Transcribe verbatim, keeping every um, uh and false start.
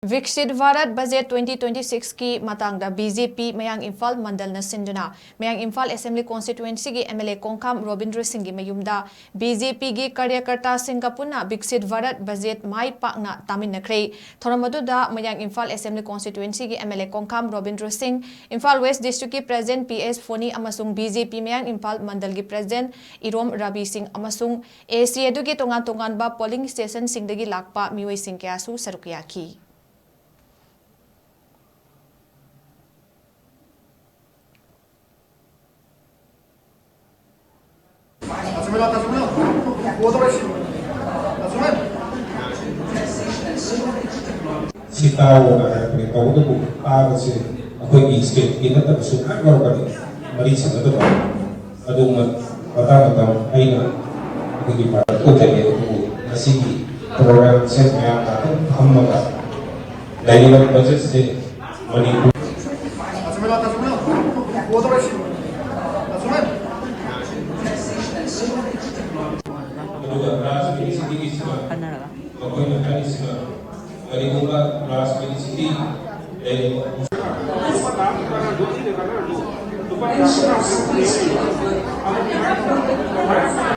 ꯕꯤꯛꯁꯤꯠ Bharat budget twenty twenty-six ꯀꯤ ꯃꯇꯥꯡꯗ BJP ꯃꯌꯥꯡ ꯏꯝꯐꯥꯜ ꯃꯟꯗꯜꯅ ꯁꯤꯟꯗꯨꯅ ꯃꯌꯥꯡ ꯏꯝꯐꯥꯜ Assembly Constituency ꯒꯤ MLA ꯀꯣꯡꯈꯥꯝ ꯔꯣꯕꯤꯟꯗ꯭ꯔ ꯁꯤꯡꯒꯤ ꯃꯌꯨꯝꯗ BJP ꯒꯤ ꯀꯥꯔꯌꯀꯔꯇꯥꯁꯤꯡꯒ ꯄꯨꯟꯅ ꯕꯤꯛꯁꯤꯠ ꯚꯥꯔꯠ ꯕꯖꯦꯠ ꯃꯥꯏ ꯄꯥꯛꯅ ꯇꯥꯃꯤꯟꯅꯈ꯭ꯔꯦ꯫ ꯊꯧꯔꯝ ꯑꯗꯨꯗ ꯃꯌꯥꯡ ꯏꯝꯐꯥꯜ Assembly Constituency ꯒꯤ MLA ꯀꯣꯡꯈꯥꯝ ꯔꯣꯕꯤꯟꯗ꯭ꯔ ꯁꯤꯡ, ꯏꯝꯐꯥꯜ West District ꯀꯤ President P S ꯐꯣꯅꯤ ꯑꯃꯁꯨꯡ BJP ꯃꯌꯥꯡ ꯏꯝꯐꯥꯜ ꯃꯟꯗꯜꯒꯤ President ꯏꯔꯣꯝ ꯔꯕꯤ ꯁꯤꯡ ꯑꯃꯁꯨꯡ ASA ꯑꯗꯨꯒꯤ ꯇꯣꯉꯥꯟ ꯇꯣꯉꯥꯟꯕ polling station ꯁꯤꯡꯗꯒꯤ ꯂꯥꯛꯄ ꯃꯤꯑꯣꯏꯁꯤꯡ ꯀꯌꯥꯁꯨ ꯁꯔꯨꯛ ꯌꯥꯈꯤ꯫ ꯁꯤ ꯇꯥꯎꯑꯣꯅ ꯍꯥꯏꯔꯛꯄꯅꯤ꯫ ꯇꯧꯕꯇꯕꯨ ꯇꯥꯕꯁꯦ ꯑꯩꯈꯣꯏꯒꯤ state ꯀꯤ ꯅꯠꯇꯕꯁꯨ ꯃꯌꯥꯝ ꯌꯥꯎꯔꯛꯀꯅꯤ, ꯃꯔꯤ ꯁꯥꯟꯅꯗꯕ꯫ ꯑꯗꯨꯒꯨꯝꯕ ꯃꯇꯥꯡ ꯃꯇꯝ ꯑꯩꯅ ꯑꯩꯈꯣꯏꯒꯤ ꯄꯥꯔꯇꯤ ꯇꯧꯖꯒꯦ꯫ ꯑꯗꯨꯕꯨ ꯉꯁꯤꯒꯤ program ꯁꯦ ꯃꯌꯥꯝꯅ ꯑꯗꯨꯝ ꯐꯝꯃꯒ ꯂꯩꯔꯤꯕ budget ꯁꯦ ꯃꯅꯤꯄꯨꯔ ꯑꯗꯨꯒ ꯔꯥꯖ ꯃꯤꯅꯤꯁꯇ꯭ꯔꯤꯒꯤꯁꯤꯅ ꯈꯟꯅꯔꯒ꯫ ꯃꯈꯣꯏꯅ ꯍꯥꯏꯔꯤꯁꯤꯅ ꯀꯔꯤꯒꯨꯝꯕ ꯔꯥꯖ ꯃꯤꯅꯤꯁꯇ꯭ꯔꯤ ꯂꯩꯔꯤꯕ